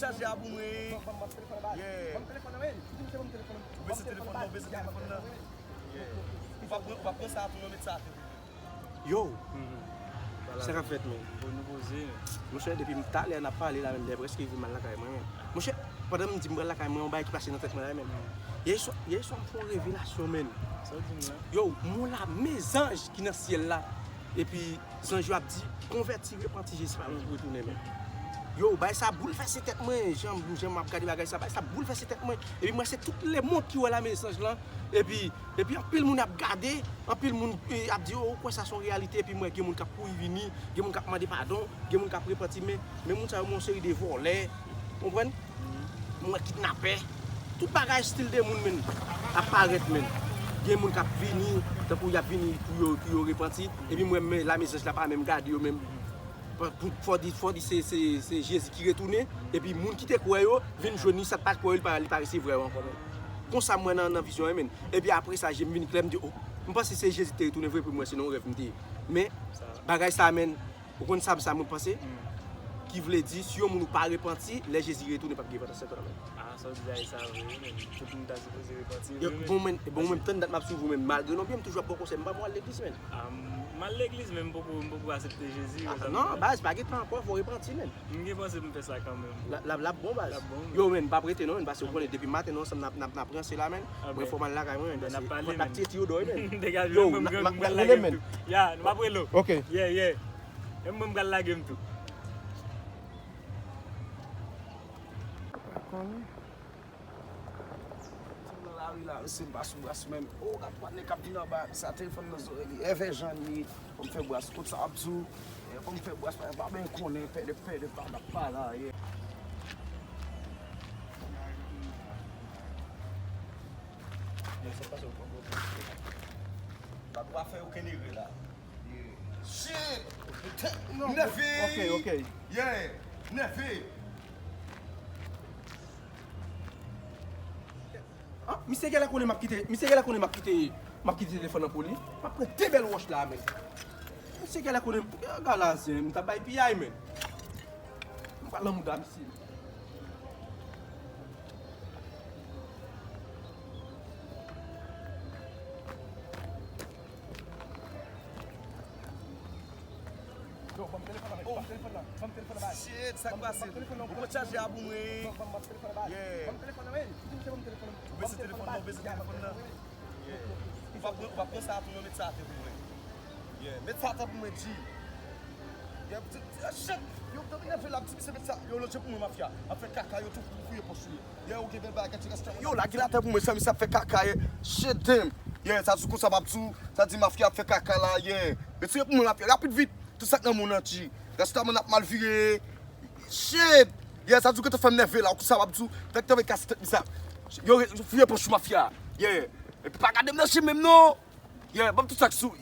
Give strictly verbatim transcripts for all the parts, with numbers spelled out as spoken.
Chaje a pou mwen. Yeah. Ou bese telefòn nan, ou bese telefòn nan. Yeah. Ou pa pran, ou pa pran sa a tou non, met sa a tou. Yo, sa k ap fèt, men? Bon, nou poze. Monchè, depi m talè a n ap pale la, men m prèske rive m al lakay mwen, men. Monchè, pandan m di m pral lakay mwen, yon bagay ki pase nan tèt mwen la, men. Yè swa, yè swa m fè yon revelasyon, men. Sa w di m la? Yo, m wè yon lame zanj ki nan syèl la. Epi, zanj yo ap di, konvèti, repanti, Jezi pa lwen pou retounen, men. Yo, bagay sa boulvèse tèt mwen, jan, jan m ap gade bagay sa, bagay sa boulvèse tèt mwen. Epi m wè se tout lemonn ki wè lame zanj lan. Epi, epi anpil moun ap gade, anpil moun, eh, ap di, "Oh, ou kwè sa se yon reyalite?" Epi m wè gen moun k ap kouri vini, gen moun k ap mande padon, gen moun k ap repanti, men, men moun sa yo, men yon seri de vòlè, konprann? M wè kidnapè, tout bagay, stil de moun, men, ap parèt, men. Gen moun k ap vini, tankou y ap vini pou yo, pou yo repanti, epi m wè men lame zanj la pa menm gade yo menm. Pou, pou, fò di, fò di se, se, se Jezi ki retounen, epi moun ki te kwè yo vin jwenn li, sa k pa t kwè yo, li pa, li pa resevwa yo ankò, men. Konsa m wè nan, nan vizyon an, men. Epi apre sa, je m vin klè, m di, "Oh, m panse se Jezi ki te retounen vre, epi m wè se nan yon rèv m te ye." Men, bagay sa, men, ou konn sa, sa mwen panse? Ki vle di, si yon moun ou pa repanti, lè Jezi retounen, p ap gen repanti ankò, men. Ah, sa w di la, e sa vre, wi, men. Tout moun ta sipoze repanti, wi, men. Bon, men, bon, men, tann dat m ap swiv ou, men, malgre non, byen, m toujou ap ba w konsèy, m pa bon al legliz, men. Ah, m, m al legliz, men m poko, m poko aksepte Jezi, ah, non, baz, pa gen tan ankò, fò w repanti, men. M gen panse pou m fè sa kanmenm. L ap, l ap bon, baz. L ap bon, men. Yo, men, m p ap rete, non, men, paske ou konnen, depi maten, non, sa m ap, n ap, n ap ranse la, men. Ah, mwen, fò m al lakay mwen, men, n ap pale, men. Tèt yo dò, men. Degaje, yo, mwen, m, m, m, m, rele, men. Ya, n ap rele w. Ok. Yeah, yeah. E mwen, m pral lage m tou. Ou pa konnen. Nan lari la, mesye, m pa sou bras menm. Oh, gad twa nèg k ap vin anba, sa telefòn nan zòrèy li. Èvè Jan li, fò m fè bras, kout sa w ap di w. Eh, fò m fè bras, pa, pa byen konnen, pè de, pè de, pa, pa, pa la, yeah. Yo, sa pase w pran pwoblèm. Pa, pa fè okenn erè la. Shit! M nève! Ok, ok. Yeah! M nève! Ah, misye genlè konnen m ap kite, misye genlè konnen m ap kite, m ap kite telefòn nan pou li. M ap pran de bèl wòch la, men. Misye genlè konnen m, galazen, m t ap bay piyay, men. M pral nan mouda misye. Yo, ban m telefòn nan, ban m telefòn nan, ban m telefòn nan, baz. Shit, sa k pase? Ou pran chaje a pou mwen. Ban m, ban m, ban m telefòn nan, baz. Yeah. Ban m telefòn nan, men. Ou bese telefòn nan, ou bese telefòn nan. Yeah. Ou pa pran, ou pa pran sa a tou non, met sa atè pou mwen. Yeah, met sa atè pou mwen, G. Yeah, di, di, ah, shit. Yo, tann nève la, m di misye met sa. Yo, lonje pou mwen, mafya. Ap fè kaka, yo tou fouye pòch li. Yeah, ou gen bèl bagay, ti rasta. Yo, lage l atè pou mwen, sa misye ap fè kaka, yeah. Shit, damn. Yeah, sa di konsa m ap di w, sa di mafya ap fè kaka la, yeah. Retire pou mwen, mafya, rapid vit. Tout sa k nan moun nan, G. Rasta man ap mal vire. Shit. Yeah, sa di w gentan fè m nève la, ou konn sa m ap di w. Fèk tanbe kase tèt misye. Yo, yo fouye pòch mafya. Yeah. Epi pa gade m nan je menm non. Yeah, ban m tout sa k sou.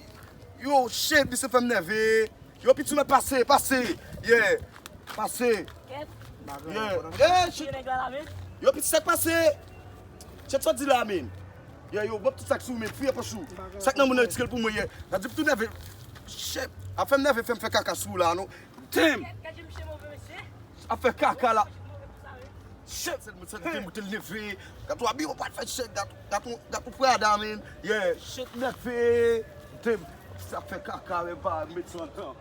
Yo, shit, misye fè m nève. Yo, piti mèt pase, pase. Yeah. Pase. Yeah. Yeah, shit. Yo, piti sa k pase. Shit, sa w di la, men. Yeah, yo, ban m tout sa k sou, men. Fouye pòch ou. Sa k nan moun nan, retire l pou mwen, yeah. Sa di m tou nève. Shit. Ap fè m nève, fè m fè kaka sou ou la, non. Damn! Ap fè kaka la. Shit, sèl moun, sèl moun te moute l neve. Gato abi, ou pa t fè shit, gato, gato, gato Prada, men. Yeah, shit, neve. Damn, sa fè kaka, men, pa met sa antan.